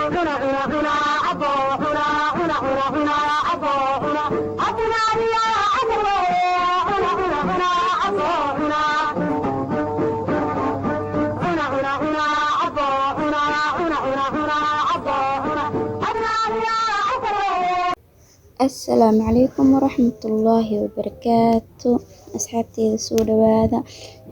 Cuna cuna cuna cabo cuna cuna cuna cuna cabo cuna cabinaadiya casarwe cuna cuna cuna cabo cuna cuna cuna cuna cabo cuna cuna cuna cuna cabo cuna cabinaadiya casarwe. Asalaamu calaykum waraxmatullaahi wabarakaatu. Asxaabteyda, soo dhawaada.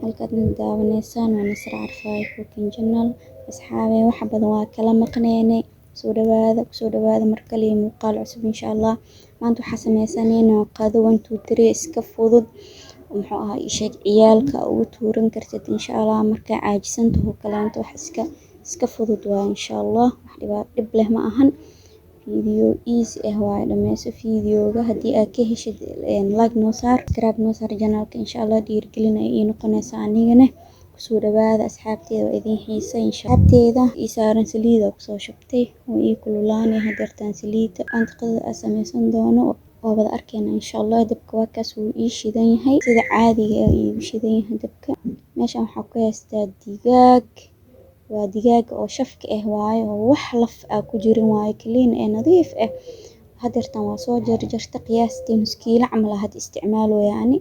Halkaad na daawanaysaan waa Nasra Carfaayo Cooking Channel. Asxaabey, waxa badan waa kala maqneynay. Soo dhawaada, kusoo dhawaada mar kale iyo muuqaal cusub, insha Allah. Maanta waxaa sameysanaynaa qado 1 2 3 iska fudud, muxuu ahaa, ii sheeg, ciyaalka ugu tuuran kartid, insha Allah, markaa caajisantaho kaleento. Wax iska fudud waa, insha Allah, wax dhibaa dhib leh ma ahan. Video easy ah waaye. Dhameyso videoga. Haddii aad ka heshid, like noo saar, subscribe noo saar channelka, insha Allah. Dhiirigelin ay ii noqonaysaa anigana. Kusoo dhawaada, asxaabteeda, waa idin xiisa insha asxaabteeda. Ii saaran saliida kusoo shubtay oo ii kululaanay hadeertaan saliida. Maanta qadada aan sameysan doono waa wada arkeyna, insha Allah. Dabka waa kaas, wuu ii shidan yahay, sida caadiga ah iigu shidan yahay dabka. Meeshan waxaa ku haystaa digaag. Waa digaaga oo shafka ah waaye, oo wax laf ah ku jirin waaye, clean ee nadiif ah. Hadeertan waa soo jarjarta, qiyaastii nus kiilo camal ah hadda isticmaalooya ani.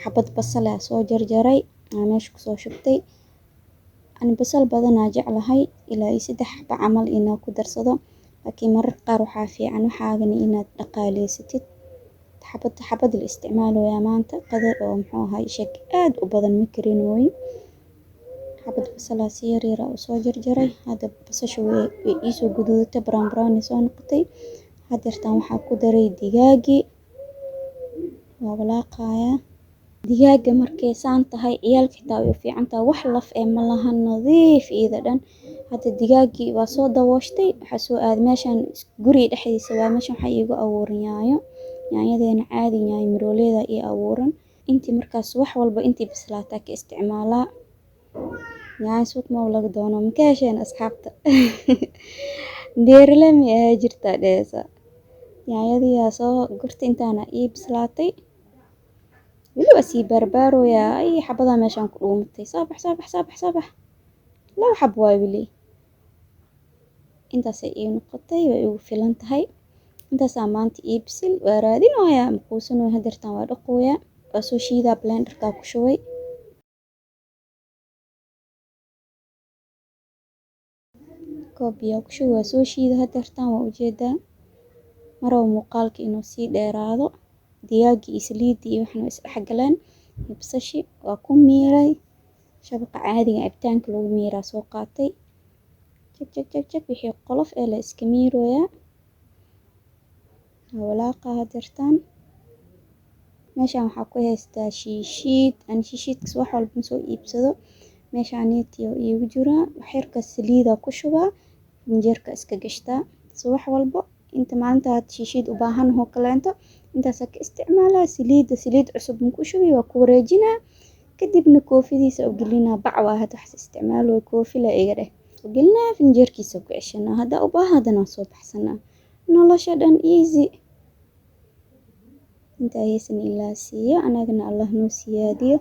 Xabad basal ah soo jarjaray, aa meesha kusoo shubtay. Ani basal badanaa jeclahay, ilaa iyo 3 xaba camal inaa ku darsado, laakiin mararka qaar waxaa fiican waxaagana inaad dhaqaaleysatid. Xabad xabad la isticmaalooya maanta. Qado oo, muxuu ahaa, sheeg, aad u badan ma karinooyo. Xabad basalaa si yar yar ah usoo jarjaray. Hadda basasha way iisoo guduudatay, brown brown ay soo noqotay. Hadeertan waxaa ku daray digaagii, waa walaaqayaa digaaga. Markay saan tahay, ciyaalka xitaa way u fiican tahay, wax laf eh ma lahan, nadiif iyada dhan. Hadda digaagii waa soo dabooshtay. Waxaa soo aaday meeshan, guriga dhexdiisa waa. Meeshan waxaa iigu abuuran yaanyo, yaanyadeena caadi, yaanyo mirooleeda ii abuuran. Intii markaas wax walba intii bislaataa ka isticmaalaa. Yaanyo suuq ma laga doono. Ma ka hesheen, asxaabta? Beeraley ma ahaa jirtaa dheheysa. Yaanyadii aa soo gurtay, intaana ii bislaatay, weli waa sii baarbaaroyaa. Ay, xabadaa meeshaan ku dhuumatay. Soo bax, soo bax, soo bax, soo bax. 2 xab waay weli. Intaasay ii noqotay, way igu filan tahay. Intaasaa maanta ii bisil. Waa raadinoyaa, maquusanooya. Hadeertan waa dhaqooyaa, waa soo shiidaa, blenderkaa ku shubay. Koob biyaa ku shubay, waa soo shiida hadeertan, waa ujeedaa. Maraba muuqaalka inuu sii dheeraado. Digaagii iyo saliidii iyo waxna way isdhex galeen iyo basashi. Waa ku miiray shabaqa caadiga cabitaanka lagu miiraa soo qaatay. Jag jag jag jag, wixii qolof ee la iska miirooyaa. Waa walaaqa hadeertan. Meeshan waxaa ku haystaa shiishiid. Ani shiishiidkas wax walba ma soo iibsado. Meeshaan neetiyo iigu jiraa. Waxyarka saliida ku shubaa, finjeerka iska gashtaa. Subax walbo inta maalinta shiishiid u baahan oo kaleento, intaasaa ka isticmaalaa. Saliidda, saliid cusub ma ku shubi, waa ku wareejinaa, kadibna koofidiisa u gelinaa. Bac waa hadda waxas isticmaalo, koofi la iga dheh, u gelinaa, finjeerkiisa ku ceshanaa. Haddaa u baahan, haddana waa soo baxsanaa. Nolosha dhan easy. Inta haysan ilaa siiyo, anagana Allah noo siyaadiyo.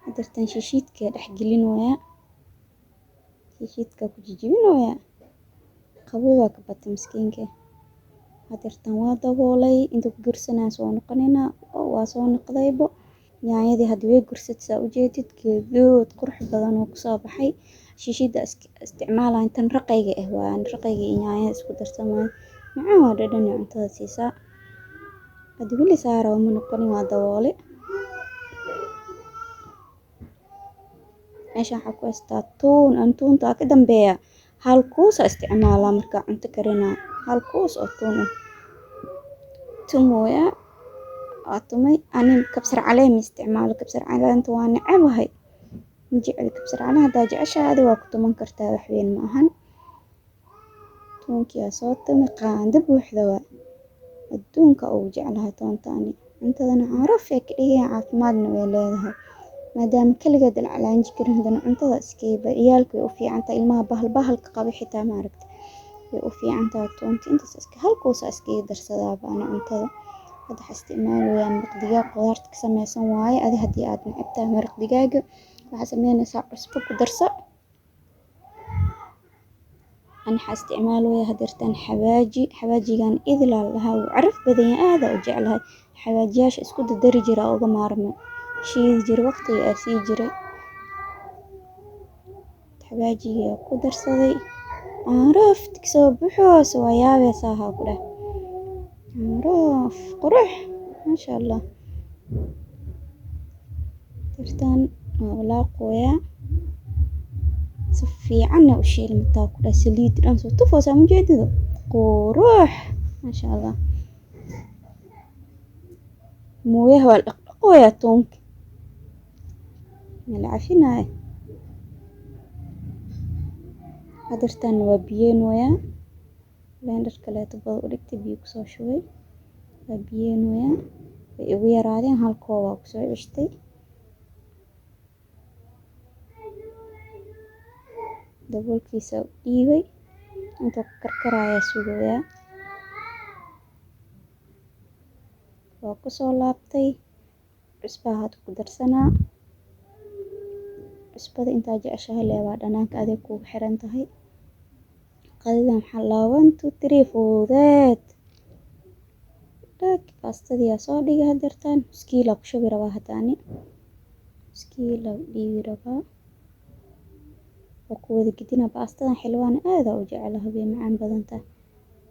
Hadeertan shishiidka dhex gelinooyaa, shishiidka ku jijibinooyaa. Qabow waa ka batay miskiinka. Hadeertan waa daboolay, inta ku gursanaa soo noqonaynaa. Waa soo noqdaybo. Yaanyadii hadda way gursatay, saa ujeedid, geedood qurux badan oo kusoo baxay. Shishiidda isticmaalaya tan raqayga ah waa raqayga iyo yaanyada isku darsamaayo. Macaan waa, dhadhan iyo cuntada siisaa. Hadda weli saara ma noqonin, waa daboole. Meeshan waxaa ku haystaa tuun. Aan tuunta waa ka dambeeya. Hal kuus aa isticmaalaa markaa cunto karinaa, hal kuus oo tuun ah tumooya. Waa tumay. Ani kabsar caleen ma isticmaalo, kabsar caleenta waa necabahay, ma jecli kabsar caleen. Haddaa jeceshahay waa ku tuman kartaa, wax weyn ma ahan. Tuunkii aa soo tumay, qaando buuxda waa. Adduunka ugu jeclahay toonta ani. Cuntadana caraf ay ka dhigayaan, caafimaadna way leedahay. Maadaama kaligeed la calaanji karin, haddana cuntada iskayba ciyaalka way u fiican tahay, ilmaha bahal bahalka qaba xitaa, maaragta, way u fiican tahay toonta. Intaas iska hal kuusa iskaga darsadaaba ana cuntada. Hadda waxaa isticmaalayaa maraq digaag qudaarta ka sameysan waaye. Adi haddii aad neceb tahay maraq digaaga, waxaa sameynaysaa cusbo ku darso. Ani waxaa isticmaalaya hadeertaan xawaaji. Xawaajigan idilaa lahaa, wuu caraf badan yahay, aad u jeclahay. Xawaajiyaasha isku dadari jira uga maarmo, shiidi jira waqtiga aa sii jiray. Xawaajiga ku darsaday, carafta kasoo buxoos waa yaabaysaa, haa ku dheh caraf qurux, maasha Allah. Hadeertaan waa walaaqooyaa, si fiicanna u shiilmataa ku dheh, saliid dhan soo tufaysaa, mujeedido qurux, maasha Allah. Mooyaha waa la dhaqdhaqooyaa, toonka ma la cafinaayo. Hadeertaan waa biyeynooyaa, blender kaleeto bada u dhigtay, biyo kusoo shubay, waa biyeynooyaa. Way igu yaraadeen, hal koob aa kusoo ceshtay. Daboolkiisa u dhiibay, intuu ka karkarayaa sugayaa. Waa kusoo laabtay, cusbaa hadda ku darsanaa. Cusbada intaa jeceshahay lee, waa dhanaanka adeeg kuugu xiran tahay. Qadadan waxaa la 1 2 3 fududeed dhag. Baastadii aa soo dhigay hadeertaan, nuskiila ku shubi rabaa hadaani, nuskiila u dhiibi rabaa, waa ku wada gedina. Baastadan xilwaan aad aa u jecelahay, way macaan badan tahay.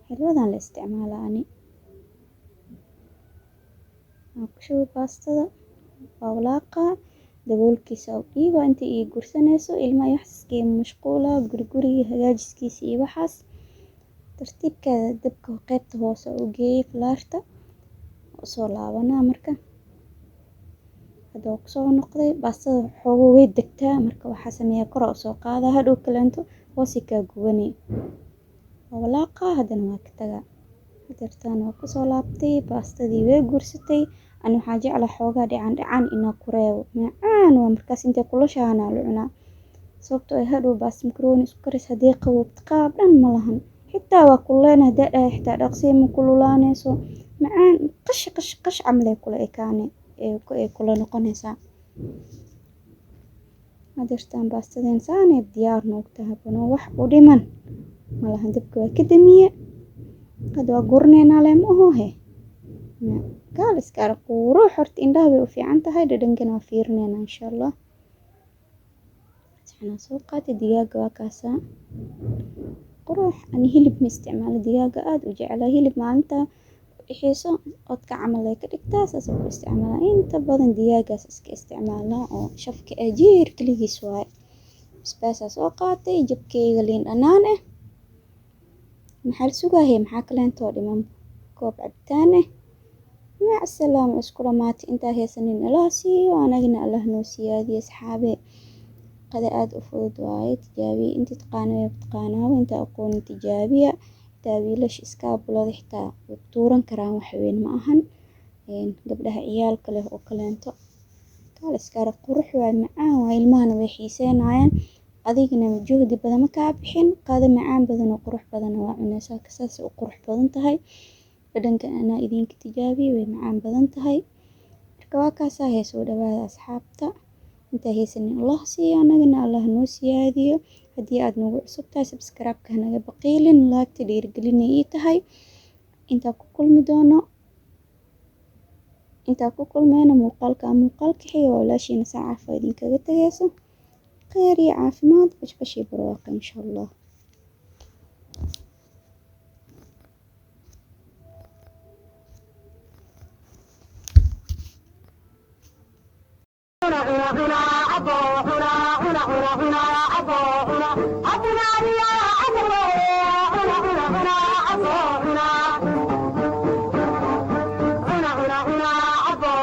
Xilwadan la isticmaalaa ani. Waan ku shubi baastada, waa walaaqa, daboolkiisa u dhiiba inta ii gursanayso. Ilmaha iyo waxaas iskaga mashquula, guri guriga hagaajiskiisa iyo waxaas tartiibkeeda. Dabka qaybta hoose u geeyay falaarta, usoo laabanaa. Marka hadda waa kusoo noqday. Baastada xoogo way degtaa, marka waxaa sameeyaa kor usoo qaadaa, hadhow kaleento hoosi kaa gubanay. Waa walaaqa, haddana waa ka tagaa. Hadeertaan waa kusoo laabtay, baastadii way gursatay. Ani waxaa jeclahay xoogaa dhican dhican inaa ku reebo, macaan waa markaas intay kulushaana la cunaa, sababtoo ah hadhow baasta makaroni isku karis haddii qabowto qaab dhan ma lahan. Xitaa waa kululeyna hadaa dhahay, xitaa dhaqsiya ma kululaanayso, macaan qash qash qash camal ay kula ekaane ay kula noqonaysaa. Hadeertaan baastadeen saanay diyaar noogu tahay, bano wax u dhiman malahan. Dabka waa ka damiye, hadda waa gurneynaa lee, ma aho he gaal iska arag qurux. Horta indhaha bay u fiican tahay, dhadhankana waa fiirineynaa insha Allah. Saxanaa soo qaatay digaaga, waa kaasaa qurux. Ani hilib ma isticmaalo, digaaga aad u jeclaa. Hilib maalinta xiiso oodka camal ay ka dhigtaa, saas ku isticmaalaa. Inta badan digaagaas iska isticmaalnaa oo shafka ah, jiir kaligiis waaye. Basbaasaa soo qaatay, jabkeyga liin dhanaan ah. Maxaa la sugaayay? Maxaa kaleentoo dhiman? Koob cabitaan ah, mac salaama, isku dhamaatay. Intaa haysanin Allah siiyo, anagana Allah noo siyaadiyo. Asxaabe, qada aad u fudud waaye, tijaabiya. Intii taqaana way taqaanaa, inta aqoonin tijaabiya. Xitaa wiilasha iskaabulada xitaa way tuuran karaan, wax weyn ma ahan. Gabdhaha ciyaalka leh oo kaleento, kaal iska arag, qurux waaye, macaan waaye, ilmahana way xiiseynayaan, adigana juhdi badan ma kaa bixin. Qado macaan badan oo qurux badan waa cunaysaa, saas u qurux badan tahay. Dhadhanka anaa idinka tijaabiyey, way macaan badan tahay. Marka waa kaasaa hee, soo dhawaada asxaabta. Intaa haysanin Allah siiyo, anagana Allah noo siyaadiyo. Haddii aad nagu cusub tahay, subscribe-ka hanaga baqiilin, like-ta dhiirigelinay ii tahay. Intaa ku kulmi doono, intaa ku kulmeyno muuqaalka muuqaalka xiga, waa walaashiina saacafa idinkaga tagayso kheyr iyo caafimaad, bashbash iyo barwaaqo insha Allah. Cuna cuna cuna cabo cuna cuna cuna cuna cabo cuna cabinaariya cabro cuna cuna cuna cabo cuna.